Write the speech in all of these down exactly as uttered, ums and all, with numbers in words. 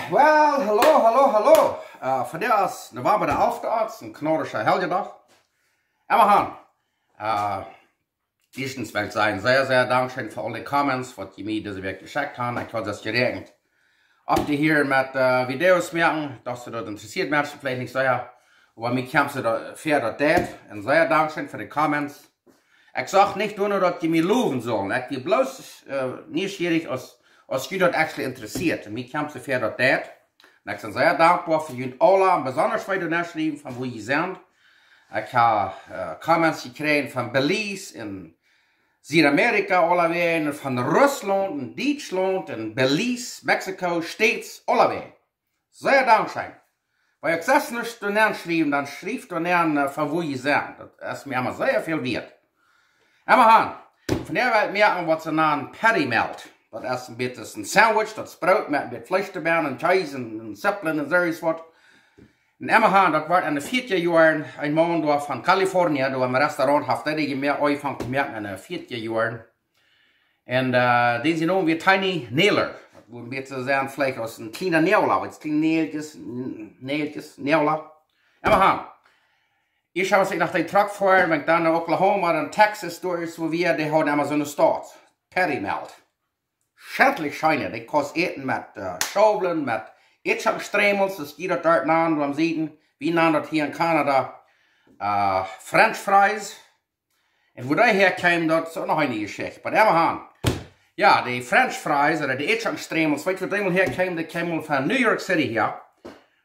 Well, hallo, hallo, hallo. Äh, vondoag es November de alfte, es een knorrischa Heljedach. Emma han. Äh, ieeschtens well ekj sajen, sea, sea dankscheen fa aule Comments, waut jie mie dise Wäakj jeschekjt han. Ekj haud daut jeräakjent, auf dee hia met, äh, Videos moaken, daut see daut interessieet, Menschen veleicht nich sea. Oba mie kjemt daut väa, daut deit. Un sea dankscheen fa de Comments. Ekj saj nich doano, daut jie mie lowen sellen. Ekj sie bloos, äh, nieschierich, aus, aus junt daut actually interessieet. Un mie kjemt daut väa, daut deit. Un ekj sie sea dankboa fa junt aula, un besonda fa de Norechten von wua jie sent. Ekj hab, äh, Comments jekjräajen von Belize un Südamerika, aulawäajen, un von Russlaunt un Dietschlaunt un Belize, Mexiko, States, aulawäajen. Sea dankscheen. Wan jie uk sest nich doa nenn schriewen, dan schrieft doa nenn, äh, von wua jie sent. Daut es mie emma sea väl wieet. Emma han. Vondoag well ekj moaken, waut see nanen Patty Melt. Daut es een bät een Sandwich, daut es Broot met een bät Fleesch doabie un Kjees un, un Zippeln un soo waut. Un emma han, daut wort enne vieetja Joaren, een Maun doa von California, doa em Restaurant, haft dee dee mea aunjefongen to moaken enne vieetja Joaren. Un, äh, dän sien Nomen wia Tiny Nailer. Daut wudd een bät soo sennen, veleicht aus een kjliena Näajla, waut kjliene Näajelkjes, Näajelkjes, Näajla. Emma han. Ieescht aus ekj no dän Truck foa, wan ekj dan no Oklahoma un Texas derch, wua wie, dee hauden emma soone Staut. Patty Melt. Schentlich scheene, dee kaust äten met, äh, Schaublen, met Ätschoken-Strämels, aus jie daut doa nanen, biem Sieden. Wie nanen daut hia en Kanada, äh, French Fries. Un wua dee häakjeem, daut es uk noch eene Jeschicht. Oba emma han. Jo, dee French Fries, ooda dee Ätschoken-Strämels, weetst waut dee mol häakjeem? Dee kjeem mol von New York City hia.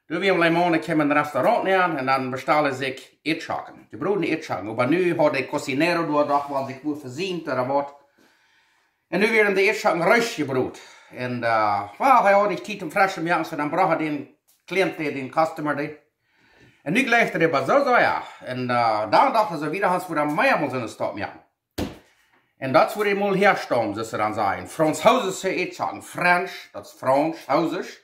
Doa wia een Maun, dee kjeem en een Restaurant nenn un dan bestald hee sikj Ätschoken. Jebrodne Ätschoken. Oba nu haud de Cocinero doa doch wol sikj wua vesient ooda waut. Un nu wieren de Ätschoken reesch jebrot. Un, äh, well, hee haud nich Tiet om fresch to moaken, soo dan brocht hee dän Client, dän, dän Customer, dän. Un nu jlikjt hee dee oba soo, soo, jo. Un, äh, dan docht hee soo wada, hee wudd dan mea mol soone Staut moaken. Un daut wudd hee mol häastalen, soo aus see dan sajen. Franzeesische Ätschoken, French, daut es Franzeesisch.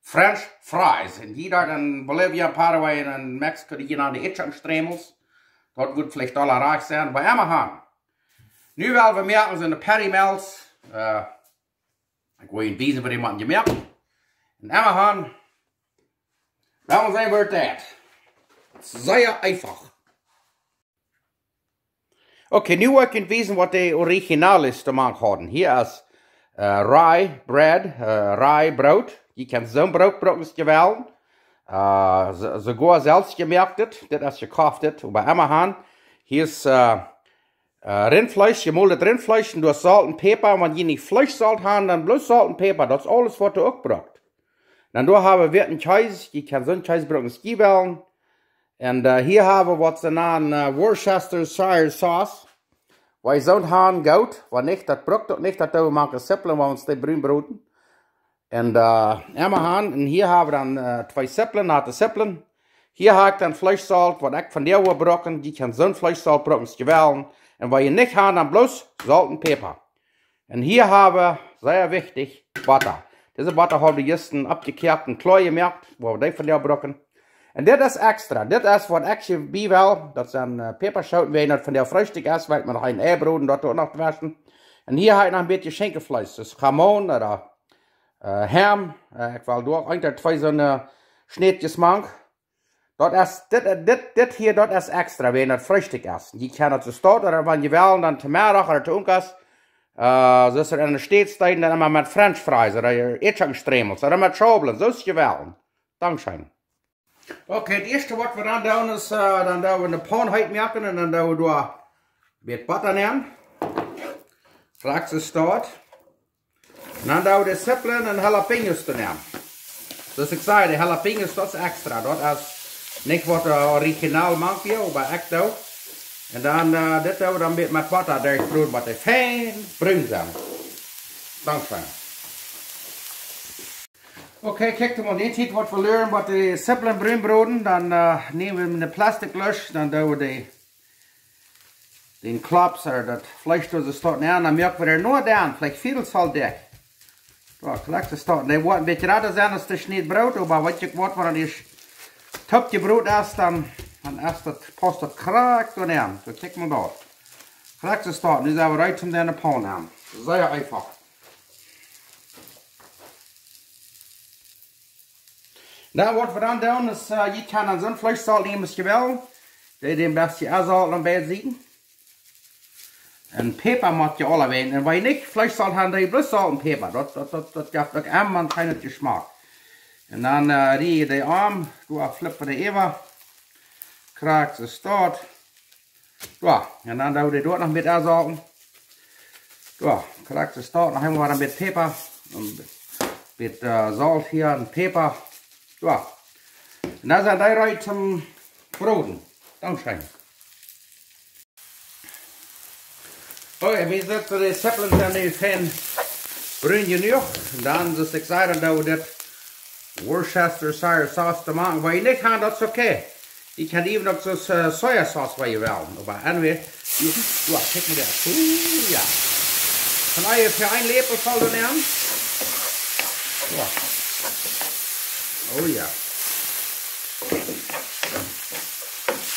French Fries. Un jie doa en Bolivia, Paraguay un en Mexiko, dee nanen dee Ätschoken-Strämels. Daut wudd veleicht aula rajcht sennen, oba emma han. Nu well wie moaken soone Patty Melts. Äh, ekj well junt wiesen, woo dee motten jemoakt. Un emma han. Well wie seenen, woo daut jeit. Sea eefach. Okay, nu well ekj junt wiesen, waut de Original es, dee maun haud. Hia es, äh, rye bread, äh, rye Broot. Jie kjennen soon Broot brucken, aus jie wellen. Äh, so-, soogoa selfst jemoaktet. Dit es jekoftet, oba emma han. Hia es, äh, äh, Rintfleesch, jemolnet Rintfleesch, un doa Solt un Päpa. Wan jie nich Fleeschsolt han, dan bloos Solt un Päpa. Daut es aules, waut jie uk brucken. Dan doa hab wie witten Kjees, jie kjennen soon Kjees brucken, aus jie wellen. Un, äh, hia hab wie waut see nanen, äh, Worcestershire Sauce. Wan jie soont han, goot. Wan nich, daut brukt uk nich, daut doo wie mank de Zippeln, wan wie ons dee brun broden. Un, äh, emma han, un hia hab wie dan, äh, twee Zippeln, natte Zippeln. Hia hab ekj dan Fleeschsolt, waut ekj vondoag wull brucken, jie kjennen soon Fleeschsolt brucken, aus jie wellen. Un wan jie nich han, dan bloos Solt un Päpa. Un hia hab wie, sea wichtich, Botta. Dise Botta hab ekj jistren oppjekoakt un kloa jemoakt, woo wie dee vondoag brucken. Un dit es extra. Dit es waut ekj hia bie well. Daut sent, äh, Päpaschooten, wan daut vondoag Freestikj es, well ekj mie noch een Ei broden, daut uk noch dreschen. Un hia hab ekj noch een bät Schinkjefleesch. Daut es jamón ooda, äh, ham. Äh, ekj well doa uk een ooda twee soone Schnädjes mank. Daut es, dit, dit, dit hia, daut es extra, wan daut Freestikj es. Jie kjennen daut soo stonen, ooda wan jie wellen, dan to Meddach ooda to Unkas. Äh, soo aus see en de States deeden, dan emma met French Fries ooda Ätschoken-Strämels ooda met Schaublen, soo aus jie wellen. Dankscheen. Okay, daut ieeschte, waut wie dan doonen, es, äh, dan doo wie de Paun heet moaken un dan doo wie doa een bät Botta nenn. Krakjt soo stonen. Un dan doo wie de Zippeln un Jalapeños doa nenn. Soo aus ekj säd, de Jalapeños, daut es extra. Daut es nich waut, äh, Original mank wia, oba ekj doo. Un dan, äh, dit doo wie dan met, met Botta derchbroden, waut dee fein brun sent. Dankscheen. Okay, kjikj mol, dee Tiet waut wie luaren, waut de Zippeln brun broden, dan, äh, näm wie eene Plastiklusch, dan doo wie dee dän Klops ooda daut Fleesch doa soo stonen. Jo, dan moak wie doa noch dan, veleicht Viedel Zoll dikj. Jo, krakjt soo stonen. Dee woat een bät jrata sennen aus de Schnäd Broot, oba weetst waut, wan daut ieescht toop jebrot es, dan, dan es daut, pausst daut krakjt doa nenn. Soo, kjikj mol doa. Krakjt soo stonen. Nu sent wie reed om dee en de Paun to doonen. Sea eefach. Dan waut wie dan doonen es, äh, jie kjennen dan soon Fleeschsolt nämen aus jie wellen. Dee, dee een bät aunsolten aun beid Sieden. Un Päpa mott jie aule weeten. Un wan jie nich Fleeschsolt haben, dan bloos Solt un Päpa. Daut, daut, daut, daut jeft uk emma een feinen Jeschmack. Un dan, äh, rie jie dee om, doa flipp wie dee äwa. Krakjt soo es daut. Jo, un dan doo wie doa noch met aunsolten. Jo, krakjt soo es daut, noch eemol een bät Päpa. Een bät, äh, Solt hia un Päpa. Jo. Un dan sent dee reed toom broden. Dankscheen. Okay, wie seenen, de Zippeln sent nu fein brun jenuach. Un dan, soo aus ekj säd, dan doo wie dit Worcestershire sauce to moaken. Wan jie nich haben, daut es okay. Jie kjennen uk soon, äh, Sojasauce, wan jie wellen. Oba anyway, jie, jo, kjikj mol daut. Oeh, jo. Kaun jie fa een Läpel voll nämen? Jo. Oh jo.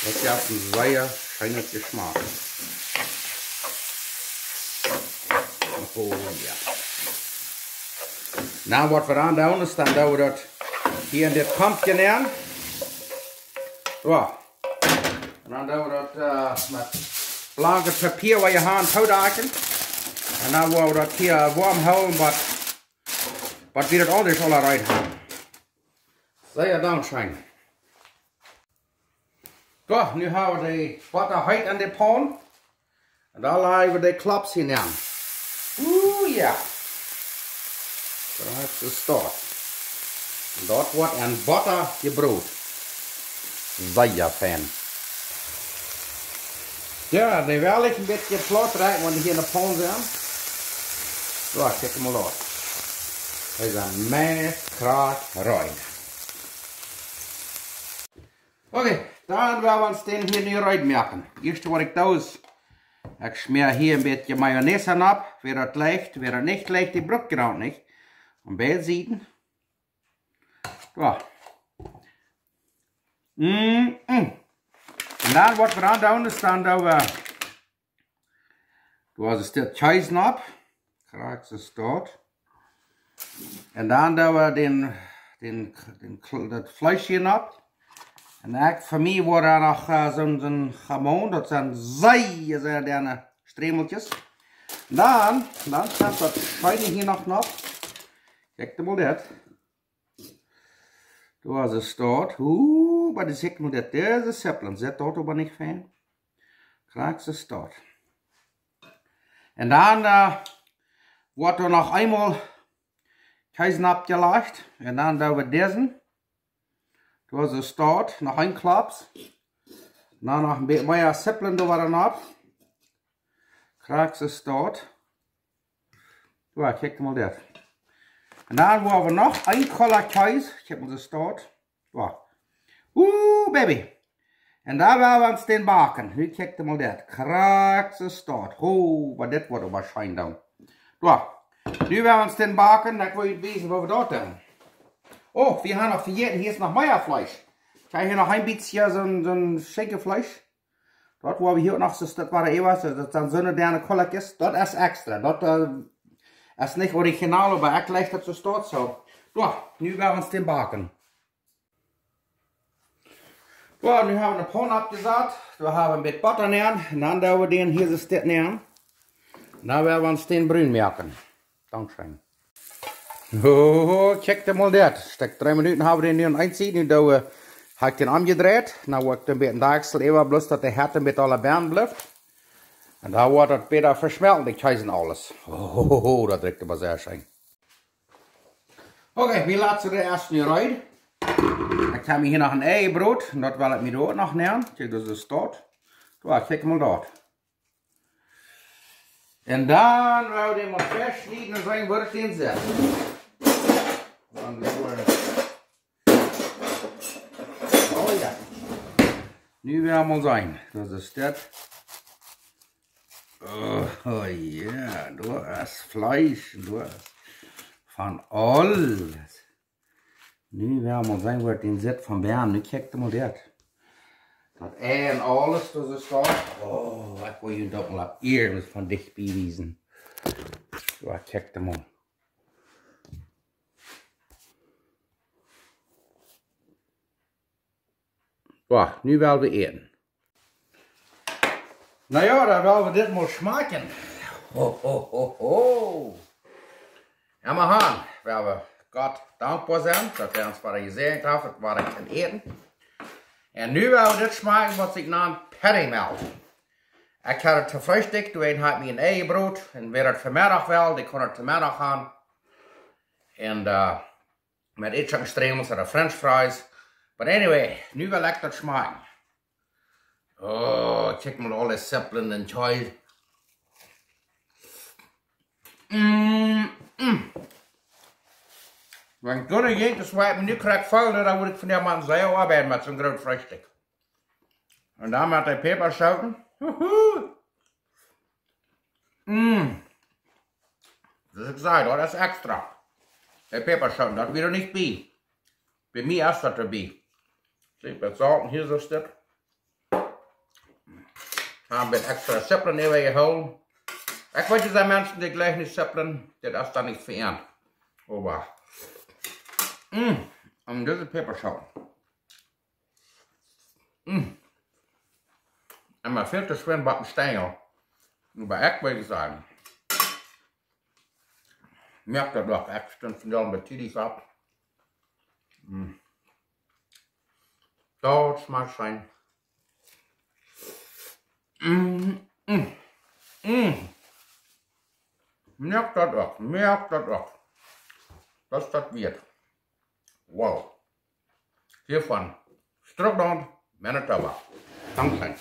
Daut jeft een sea scheenen Jeschmack. Oh jo. Nu, waut wie dan doonen es, dan doo wie daut hia en dit Kompkje nämen. Jo. Un dan doo wie daut, äh, met blanket Papia, waut jie haben, toodakjen. Un dan woa wie daut hia woam hoolen, waut, waut wie daut aul aul reed haben. Sea dankscheen. Jo, nu hab wie de Botta heet aun de Paun. Un dan laj wie de Klops hia aun. Oeh, jo. Daut es daut. Un daut woat aun Botta jebrot. Sea fein. Jo, dee well ekj een bät plaut moaken, wan dee hia en de Paun sent. Jo, kjikj mol daut. Dee sent meist krakjt reed. Okay, dan woa wie ons dän hia nu reed moaken. Ieescht waut ekj doo es, ekj schmäa hia een bät Mayonnaise opp, wäa daut jlikjt, wäa daut nich jlikjt, dee brukt jie uk nich. Aun beid Sieden. Jo. Mm, mm. Un dan waut wie dan doonen es, dan doo wie, doa es dit Kjees opp. Krakjt soo es daut. Un dan doo wie dän, dän, dän, daut Fleesch hia opp. Un ekj, fa mie woat doa noch, äh, soon, soon jamón, daut sent sea, sea denne Strämelkjes. Un dan, dan kjemt daut Schwienje hia noch, noch. Kjikj mol dit. Doa es daut. Oeh, oba dee, kjikj mol dit. Dise Zippeln, sitt daut oba nich fein? Krakjt soo es daut. Un dan, äh, woat doa noch eemol Kjees oppjelajcht. Un dan doo wie disen. Doa es daut. Noch een Klops. Dan noch een bät mea Zippeln doa opp. Krakjt soo es daut. Jo, kjikj mol dit. Un dan woa wie noch een Kolla Kjees. Kjikj mol, soo es daut. Jo. Oeh, baby. Un dan woa wie ons dän backen. Nu kjikj mol dit. Krakjt soo es daut. Ho, oba dit woat oba scheen dan. Jo. Nu woa wie ons dän backen. Dan woa ekj wiesen, woo wie daut doonen. Oh, wie haben noch vejäten. Hia es noch mea Fleesch. Ekj hab hia noch een bät soon, soon Schinkjefleesch. Daut woa wie hia noch, soo aus daut woa wie äwa, soo daut sent soone denne Kollakjes. Daut es extra. Daut, äh, es nich original, oba ekj laj daut soo stoakj soo. Jo, nu woa wie ons dän backen. Jo, nu hab wie de Paun oppjesat. Wie haben een bät Botta nenn. Un dan doo wie dän hia soo steit nenn. Un dan woa wie ons dän brun moaken. Dankscheen. Oh, kjikj mol dit. Stekj dree Minuten hab wie dän nu aun eene Sied. Nu doo wie, hab ekj dän omjedreit. Nu woa ekj dän bät Dakjsel äwa, bloos daut de Hett een bät aul bennen blift. Un dan woat daut bäta veschmelten, de Kjees un aules. Oh, daut rikjt oba sea scheen. Okay, wie latste de ieeschte nu reed. Dan kjemt hia noch een Ei broden. Un daut well ekj mie doa uk noch nämen. Kjikj, daut es daut. Jo, kjikj mol daut. Un dan woa wie dän mol festschnieden un seenen, woo daut hia sitt. Dan woa wie, oh jo. Nu woa wie mol seenen. Daut es daut. Oh, oh jo, doa es Fleesch, doa es von aules. Nu woa wie mol seenen, woo daut hia sitt von bennen. Nu kjikj mol dit. Daut Ei un aules, daut es daut. Oh, ekj well junt daut mol opp ieescht von dicht bie wiesen. Jo, kjikj mol. Boah, nu well wie äten. Na jo, dan well wie dit mol schmakjen. Ho, ho, ho, ho. Emma han, well wie Gott dankboa sennen, daut hee ons wada jesäajent haft, daut wie kjennen äten. Un nu well wie dit schmakjen, waut sikj nant Patty Melt. Ekj haud et to Freestikj, doa haud ekj mie een Ei jebrot, un wäa daut Vemeddach well, dee kunn et to Meddach han. Un, äh, met Ätschak Stremels ooda French fries. But anyway, nu well ekj daut schmakjen. Oh, kjikj mol aule Zipplen un Kjees. Mm, mm. Wan ekj doa nich jinkj, daut woat mie nu krakjt faulen, dan wudd ekj vondoag mau sea oabeiden met soon groot Freestikj. Un dan met de Päpaschooten. Huhu. Mm. Soo aus ekj säd, daut es extra. De Päpaschooten, daut wia doa nich bie. Bie mie es daut doabie. See, waut Solt hia soo steit. Hab ekj extra Zipplen äwajehoolen. Ekj weet, doa sent Menschen, dee jlikjen nich Zipplen. Daut es dan nich fa an. Oba. Mm. Un dise Päpaschooten. Mm. Emma väl to schwind bie een Stenjel. Oba ekj well sajen, moakt daut doch, ekj stunt vondoag bie tiedich opp. Mm. Daut schmakjt scheen. Mm, mm, mm. Moakt daut uk, moakt daut uk. Daut es daut wieet. Wow. Hia von Struckland, Manitoba. Dankscheen.